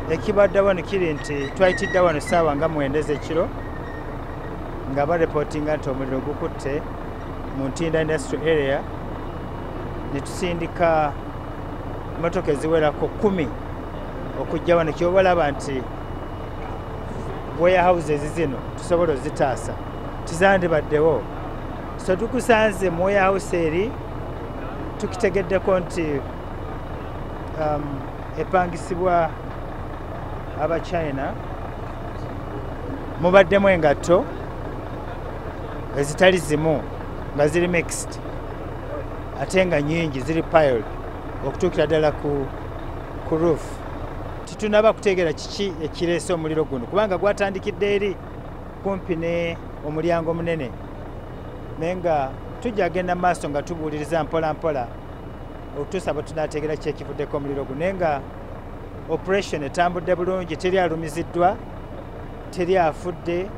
Ekibadde wano kiri nti twayitidde wano ssaawa nga 9 ez'ekiro nga bareportinga nti omuliro gukutte mu Ntinda Industrial Area, ne tusindika emmotoka eziwerako 10 okujja wano. Ky'oba olaba nti warehouses zino tusobola ozitaasa, tizandibaddewo. So tukusanze mu warehouse eri, tukitegeddeko nti epangisibwa Abachina, mubaddemu engatto ezitali zimu nga ziri mixed ate nga nyingi ziri piled okutuukira ddala ku roof. Titunaba kutegeera kiki ekireese omuliro guno, kubanga gwatandikidde eri kumpi ne omulyango munene, naye nga tujja genda mu maaso nga tubuuliriza mpola mpola okutuusa bwe tunaategeera ki ekivuddeko omuliro guno. Naye nga operation etambudde bulungi, teri alumiziddwa, teri afudde.